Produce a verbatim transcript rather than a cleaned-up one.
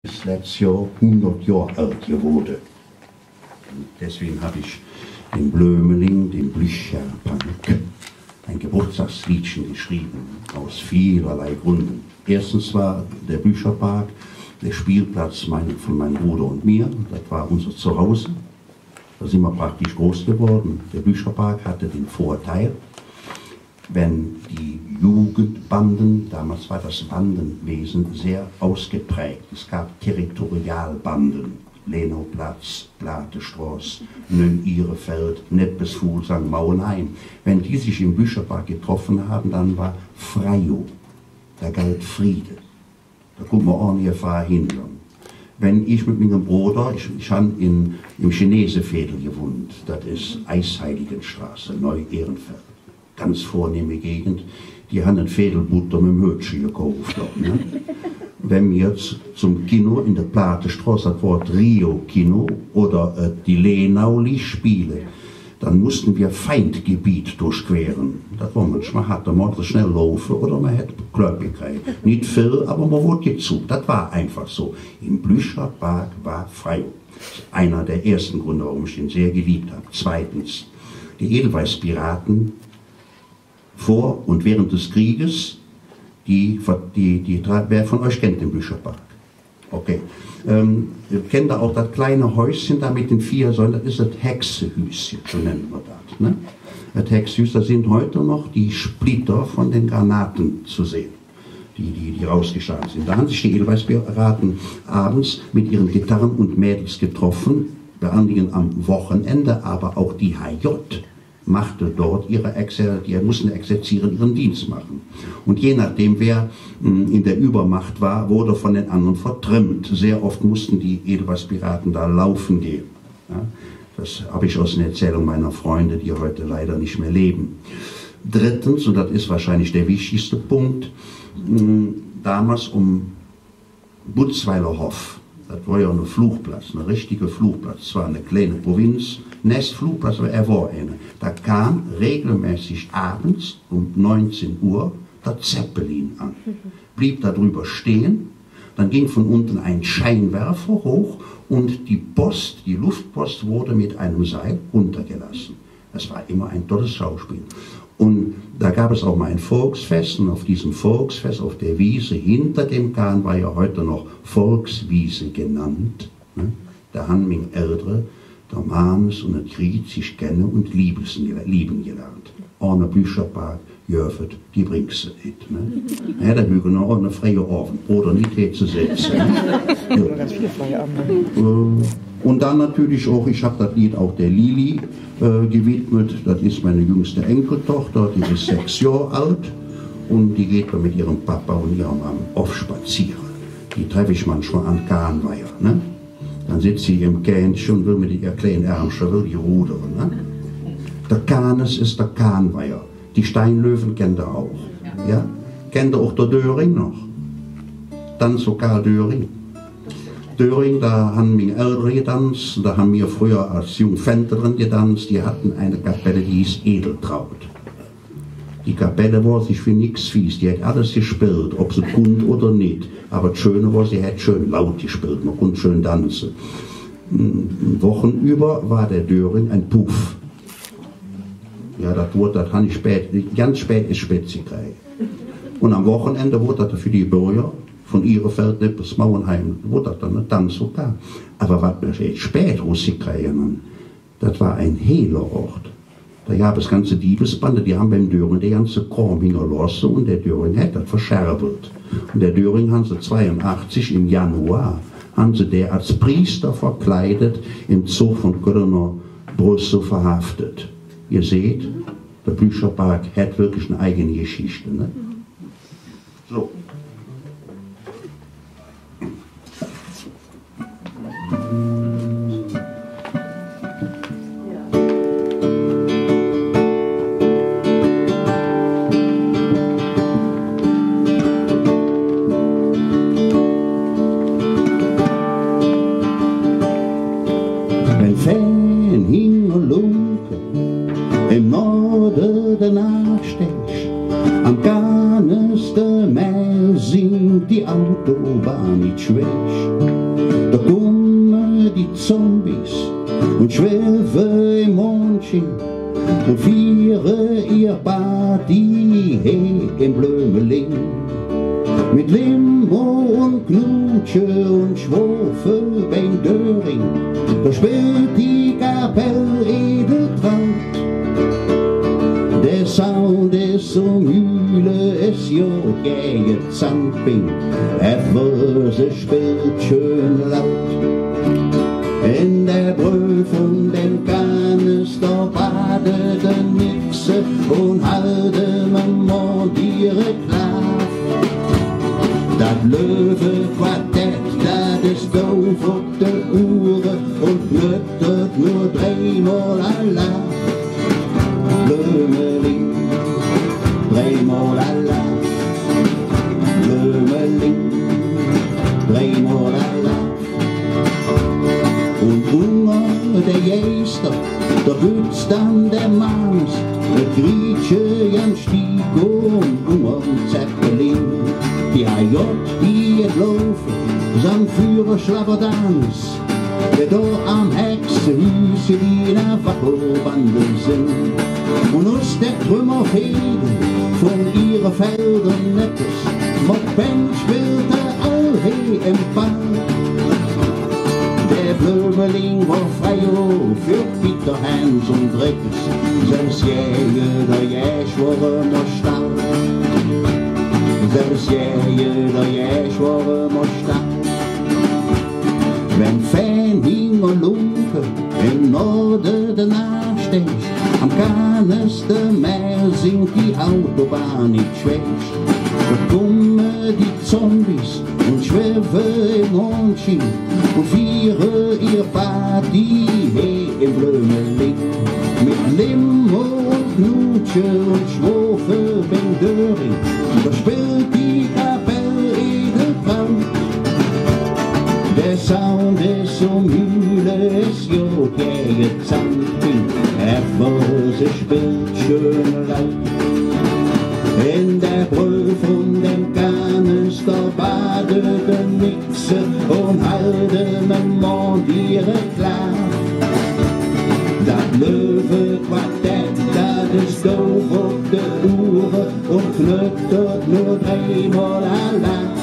Is letz Johr hundert Johr ald gewoode. Und deswegen hab ich dem Blömeling, dem Blücherbarg, ein Geburtstagsliedchen geschrieben, aus vielerlei Gründen. Erstens war der Blücherbarg der Spielplatz mein-, von meinem Bruder und mir. Das war unser Zuhause. Da sind wir praktisch groß geworden. Der Blücherbarg hatte den Vorteil, wenn die Jugendbanden, damals war das Bandenwesen sehr ausgeprägt. Es gab Territorialbanden, Lenauplatz, Plattestroß, Neu-Ihrefeld, Neppes, Fuglsang, Mauenheim. Wenn die sich im Blücherbarg getroffen haben, dann war Freio, da galt Friede. Da kunnt mer ohne Gefahr hin. Wenn ich mit mingem Broder, ich, ich han in, im Chineseveedel gewunnt, dat es Eisheiligenstraße, Neu-Ehrenfeld. Ganz vornehme Gegend, die han e Veedel Butter mem Höötche gekauf dort, ne? Wenn mer jetz zom Kino en der Plattestroß, dat Wood Rio-Kino oder, äh, die Lenau-Lichtspiele, dann mussten wir Feindgebiet durchqueren. Dat wor manchmol hadd, do moot mer schnell laufe oder mer hät Klöpp gekräge. Nit vill, ävver mer woodt gezupp. Dat wor einfach su. Em Blücherbarg wor Freio. Einer der ersten Gründe, warum ich den sehr geliebt hab. Zweitens, die Edelweißpiraten vor und während des Krieges, die, die, die, wer von euch kennt den Blücherbarg? Okay. Ähm, kennt ihr auch das kleine Häuschen da mit den vier Säulen? Das ist das Hexehüschen, so nennt man das, ne? Das Hexehüschen, da sind heute noch die Splitter von den Granaten zu sehen, die, die, die rausgeschlagen sind. Da haben sich die Edelweißpiraten abends mit ihren Gitarren und Mädels getroffen, vor allen Dingen am Wochenende, aber auch die H J machte dort ihre Exer-, die mussten exerzieren, ihren Dienst machen. Und je nachdem, wer, mm, in der Übermacht war, wurde von den anderen vertrimmt. Sehr oft mussten die Edelweißpiraten da laufen gehen. Ja, das habe ich aus einer Erzählung meiner Freunde, die heute leider nicht mehr leben. Drittens, und das ist wahrscheinlich der wichtigste Punkt, mm, damals um Butzweiler Hoff. Dat wor jo ene Flugplatz, ene richtige Flugplatz. Zwor ene kleine Provinz, nä Flugplatz, ävver hä wor eine. Da kam regelmäßig abends um neunzehn Uhr der Zeppelin an. Blieb da drüber stehen, dann ging von unten ein Scheinwerfer hoch und die Post, die Luftpost wurde mit einem Seil runtergelassen. Es war immer ein tolles Schauspiel. Und da gab es auch mal ein Volksfest, und auf diesem Volksfest, auf der Wiese hinter dem Kahn, war ja heute noch Volkswiese genannt, ne? Da han ming Eldere der Manes un et Kriet sich kenne un liebe, liebe gelernt. Ohne Blücherbarg, Jürfet, die bringste nit, ne? Ja, der Hügel noch en freie Ovend, oder nit he zu setzen, ne? Ja. Ganz viele freie Abende. Äh, und dann natürlich auch, ich hab das Lied auch der Lili, äh, gewidmet. Das ist meine jüngste Enkeltochter, die ist sechs Jahre alt. Und die geht da mit ihrem Papa und ihrer Mama oft spazieren. Die treffe ich manchmal an Kahnweiher, ne? Dann sitzt sie im Kähnche und will mit ihren kleinen Ärmchen, will die rudern, ne? Der Kahnes ist der Kahnweiher. Die Steinlöwen kennt ihr auch. Ja? Kennt ihr auch der Döring noch? Tanz vun Karl Döring. Döring, da han ming Eldere gedanz, da han mir fröher als jung Fente dren gedanz, die hatten en Kapell, die hieß Edeltraut. Die Kapell wor sich för nix fies, die hät alles gespillt, ob se kunnt oder nit. Ävver et Schöne wor, se hät schön laut gespillt, mer kunnt schön danze. Wochen üvver wor der Döring en Puff. Jo, dat Wood, dat han ich spät, ganz spät es spetz gekräge. Un am Wochenengk woodt dat för die Bürger vun Ihrefeld, Neppes, Mauenheim, woodt dat dann, ne, Tanz vun Kahn. Ävver wat mer spät erus gekräge han, dat wor en heeler Oot. Do gov et ganze Diebesbande, die han beim Döring der ganze Krom hingerlooße un der Döring hät dat verscherbelt. Un der Döring han se zweiunachzig em Januar, han se dä als Priester verkleidet em Zog vun Köln noh Brüssel verhaff. Ehr seht, der Blücherbarg hät wirklich en eige Geschichte, ne? Su. Beim Fään hingerlunke, em Norde der Nahsteg, am Kahnes Mäh singk die Autobahn nit schwäch. Do kumme die Zombies un schwevve em Mondsching un fiere ehr Party he em Blömeling. Met Limo un Knutsche un Schwofe beim Döring, do spillt die Kapell Edeltraut. Der Sound es su mühle, es jo gäge Zamping, ävver se spillt schön laut. En der Brüh vun dem Kanes, do bade de Nixe un halde Maman direk Laaf. Dat Löwequartett, dat es doof op de Uhre un knöttert nor dreimol Alaaf. Blömeling, dreimol Alaaf. Blömeling, dreimol Alaaf. Un unger de Geister, do gütt dann der Mannes, et Grietje Jan Stieg un Unger Zeppelin. Die H J, die et laufe, sam Führer Schlabberdanz, der do am Hexehüsche die Navajo-Bande sin. Un us der Trümmerfehde vun ehre Felder Neppes, Mockband spillt er all he em Park. Der Blömeling wor frei för Peter, Häns un Greckes, selvs gäge der Jeschwor mer stark. Selvs gäge der Jeschwor mer stark. Wann fään hinger Lunke em Norde de Naach steiß, am Kanes de Mäh singk, die Autobahn nit schweiß. Do kumme die Zombies un schwevve em Mondsching un fiere ehr Party he em Blömeling. Met Limo un Knutsche un Schwofe beim Döring, do spillt die Kapell Edeltraut. Der Sound es su mühle, es jo gäge Zamping, ävver se spillt schön laut. En der Brüh vun dem Kanes, do bade de Nixe un halde Maman direk Laaf. Dat Löwequartett, dat es doof op de Uhre un knöttert nor dreimol Alaaf.